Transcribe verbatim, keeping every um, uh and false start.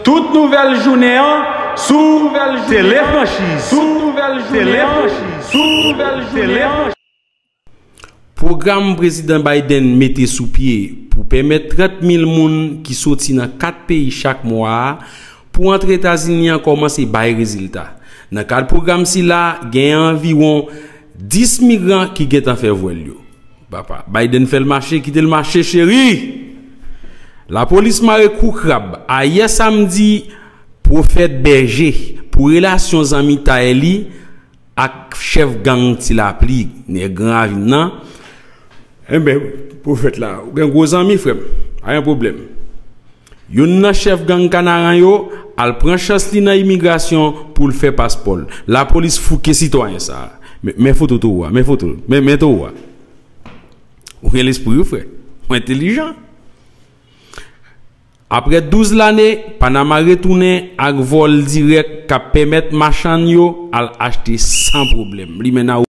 Tout nouvèl jounen an sou Tele Franchiz. Tout nouvèl jounen an sou Tele Franchiz. Pwogram Prezidan Biden mete sou pye pou pèmèt trant mil moun ki soti nan kat peyi chak mwa a pou antre Etazini an kòmanse bay rezilta. Nan kad pwogram sila, gen anviwon dis migran ki gentan fè vwèl yo. Papa, Biden fè l mache, kite l mache, cheri! Lapolis mare kou krab. Ayè samdi, Pwofèt Bèje, pou relasyon zanmitay li ak chèf gang Ti Lapli, nèg Gran Ravin nan. Enben, pwofèt la, ou gen gwo zanmi, frè m. Pa gen pwoblèm. Youn nan chèf gang Kanaran yo al pran chans li nan imigrasyon pou l fè paspò l. Lapolis fouke sitwayen sa a. Men, men foto towo a, men foto, men, men towo a. Ou gen lespri, wi, frè. Ou entèlijan. Apre douz lane, Panama retounen ak vòl dirèk k ap pèmèt machann yo al achte san pwoblèm. Limena